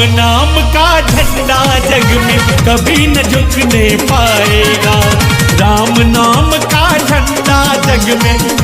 राम नाम का झंडा जग में कभी न झुकने पाएगा। राम नाम का झंडा जग में कभी